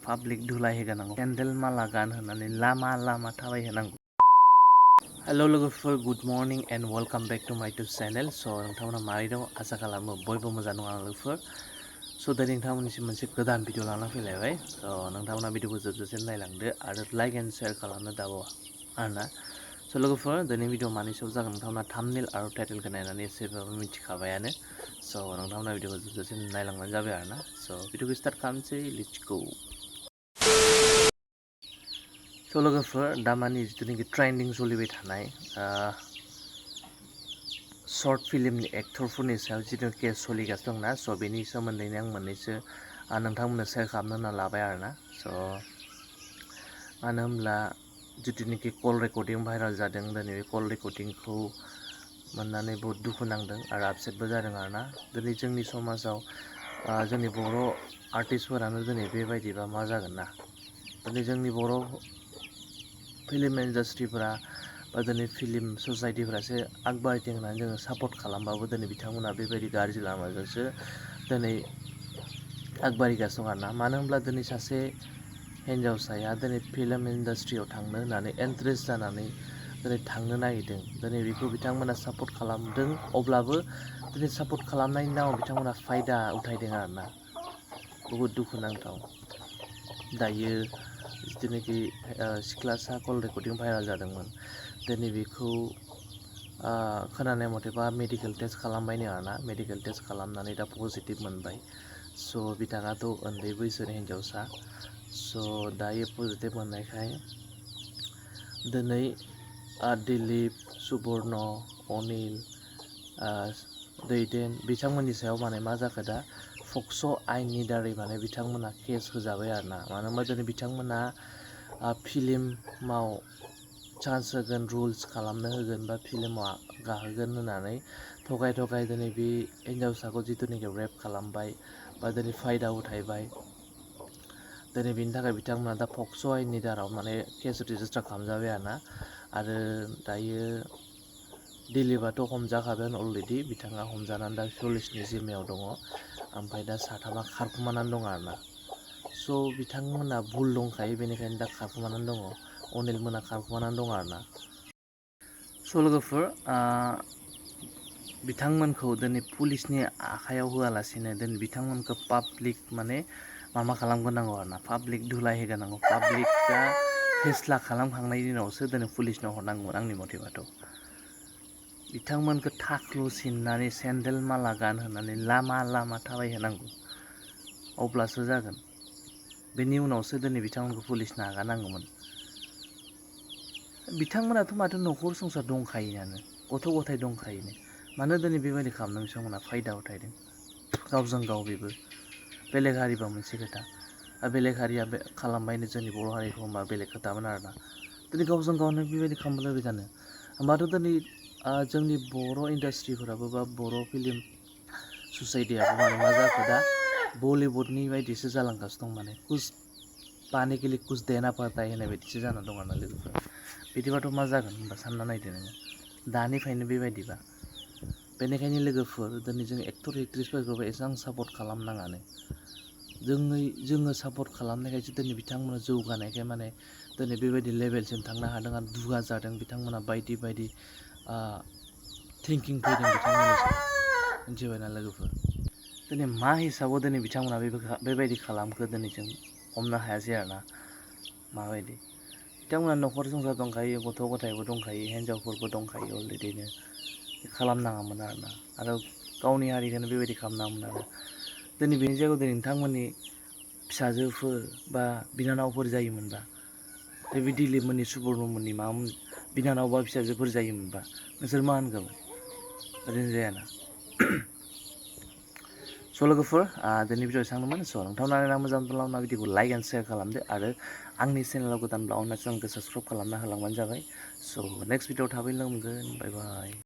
Public धुलाय होगारनांगौ सेन्देल माला गानहोनानै लामा लामा थाबाय होनांगौ। हेल' लोगोफोर, good morning and welcome back to माय इउटुब चेनेल। नोंथांमोना मारै दं आसा खालामो बयबो मोजां दं आं लोगोफोर। दिनै नोंथांमोननिसिम मोनसे गोदान भिडिअ लाना फैलायबाय। नोंथांमोना भिडिअखौ जोबजासिम नायलांदो आरो लाइक एन्ड शेयार खालामनो दाबावा आरोना। लोगोफोर, दिनै भिडिअ मानि सायाव जागोन नोंथांमोना थाम्बनेल आरो टाइटेलखौ नायनानै एसेबाबो मिथिखाबायानो। नोंथांमोना भिडिअखौ जोबजासिम नायलांबानो जाबाय आरोना। भिडिअखौ स्टार्ट खालामसै, लेट्स गो। लोगोफोर, दामानि जिथुनाखि ट्रेन्डिं सोलिबाय थानाय शर्ट फिल्मनि एक्टरफोरनि सायाव जिथु केस सोलिगासिनो दंना, बेनि सोमोन्दैनो आं मोननैसो नोंथांमोननो शेयार खालामनो होनना लाबाय आरोना। मानो होनब्ला जिथुनाखि कल रेकर्डिं भाइरेल जादों, दिनै बे कल रेकर्डिंखौ मोननानै बहुत दुखु नांदों आरो आपसेटबो जादों आरोना। दिनै जोंनि समाजाव जोंनि बर' आर्टिस्टफोरानो दिनै बेबायदिबा मा जागोन ना। दिनै जोंनि बर' फिल्म इन्डास्ट्रिफोरा बा दिनै फिल्म ससाइटिफोरासो आगबारिथों होननानै जोङो सापर्ट खालामबाबो दिनै बिथांमोना बेबायदि गाज्रि लामाजोंसो दिनै आगबारिगासिनो दं आरोना। मानो होनब्ला दिनै सासे हिन्जावसाया दिनै फिल्म इन्डास्ट्रियाव थांनो होननानै इन्ट्रेस्ट जानानै दिनै थांनो नागिरदों। दिनै बेखौ बिथांमोना सापर्ट खालामदों, अब्लाबो दिनै सापर्ट खालामनायनि नामाव बिथांमोना फायदा उठायदों आरोना। बहुद दुखुनांथाव। दायो जिथुनाखि सिख्लासा कल रेकर्डिं भाइरेल जादोंमोन, दिनै बेखौ खोनानाय मथेबा मेडिकेल टेस्ट खालामबायनो आरोना। मेडिकेल टेस्ट खालामनानै दा पजिटिभ मोनबाय। बिथाङाथ' उन्दै बैसोनि हिन्जावसा। दायो पजिटिभ मोननायखाय दिनै दिलीप, सुबर्ण, अनिल, दैदेन बिथांमोननि सायाव माने मा जाखो दा पक्स' आयेननि दारै माने बिथांमोना केस होजाबाय आरोना। मानो होनबा दिनै बिथांमोना फिल्माव चान्स होगोन, रुल्स खालामनो होगोन बा फिल्माव गाहोगोन होननानै थगाय दिनै बे हिन्जावसाखौ जिथुनाखि रेप खालामबाय बा दिनै फायदा उठायबाय। दिनै बेनि थाखाय बिथांमोना दा पक्स' आयेननि दाराव माने केस रेजिस्टार खालामजाबाय आरोना। आरो दायो दिलीपआथ' हमजाखागोन अलरेडि, बिथाङा हमजानानै दा पुलिसनि जिम्मायाव दङ। ओमफ्राय दा साथामा खारखुमानानै दङ आरोना। बिथांमोना भुल दंखायो, बेनिखायनो दा खारखुमानानै दङ। अनिल मोना खारखुमानानै दङ आरोना। लोगोफोर, बिथांमोनखौ दिनै पुलिसनि आखायाव होआलासिनो दिनै बिथांमोनखौ पाब्लिक माने माबा खालामग्रोनांगौ आरोना। पाब्लिक धुलाय होगारनांगौ। पाब्लिकआ फेस्ला खालामखांनायनि उनावसो दिनै पुलिसनाव हरनांगौमोन आंनि मथेबाथ'। बिथांमोनखौ थाख्लु सिननानै सेन्देल माला गानहोनानै लामा लामा थाबाय होनांगौ, अब्लासो जागोन। बेनि उनावसो दिनै बिथांमोनखौ पुलिसनो आगारनांगौमोन। बिथांमोनाथ' माथो न'खर संसार दंखायोआनो, गथ' गथाय दंखायोनो। मानो दिनै बेबायदि खालामदों बिथांमोना फायदा उठायदों गावजों गाव। बेबो बेलेग हारिबा मोनसे खोथा, बेलेग हारिया खालामबायनो जोंनि बर' हारिखौ होमबा बेलेग खोथामोन आरोना। दिनै गावजों गावनो बेबायदि खालामबाय जानो होमबाथ' दिनै जोंनि बर' इन्डास्ट्रिफोराबो बा बर' फिल्म ससाइटियाबो माने मा जाखो दा बलिउडनि बायदिसो जालांगासिनो दं। माने कुछ पाने के लिए कुछ देना पड़ता है होननाय बायदिसो जाना दं आरोना लोगोफोर। बिदिबाथ' मा जागोन होनबा सानना नायदो नोङो, दानिफ्रायनो बेबायदिबा। बेनिखायनो लोगोफोर, दिनै जों एक्टर एक्ट्रिसफोरखौबो एसेबां सापर्ट खालामनाङानो। जोङो सापर्ट खालामनायखायसो दिनै बिथांमोना जौगानायखाय माने दिनै बेबायदि लेभेलसिम थांनो हादों आरो दुगा जादों बिथांमोना। बायदि बायदि थिंकिं फैदों बिथांमोननिसिम, मिथिबायना लोगोफोर। दिनै मा हिसाबाव दिनै बिथांमोना बेबायदि खालामखो दिनै जों हमनो हायासै आरोना। माबायदि बिथांमोना न'खर संसार दंखायो, गथ' गथायबो दंखायो, हिन्जावफोरबो दंखायो अलरेडिनो। खालामनाङामोन आरोना। आरो गावनि हारिखौनो बेबायदि खालामनाङामोन आरो। दिनै बेनि जायगायाव दिनै नोंथांमोननि फिसाजोफोर बा बिनानावफोर जायोमोनबा, बे दिलीपमोननि, सुबर्णमोननि बिनानाव बा फिसाजोफोर जायोमोनबा नोंसोर मा होनगौमोन? ओरैनो जायाना। लोगोफोर, दिनै भिडिअ एसेबांनोमोन। नोंथांमोना मोजां मोनब्ला भिडिअखौ लाइक एन्ड शेयार खालामदो आरो आंनि चेनेलाव गोदानब्ला अननानै चेनेलखौ साबस्क्राइब खालामना होलांबानो जाबाय। नेक्स्ट भिडिअआव थाबैनो लोगो मोनगोन। बाय बाय।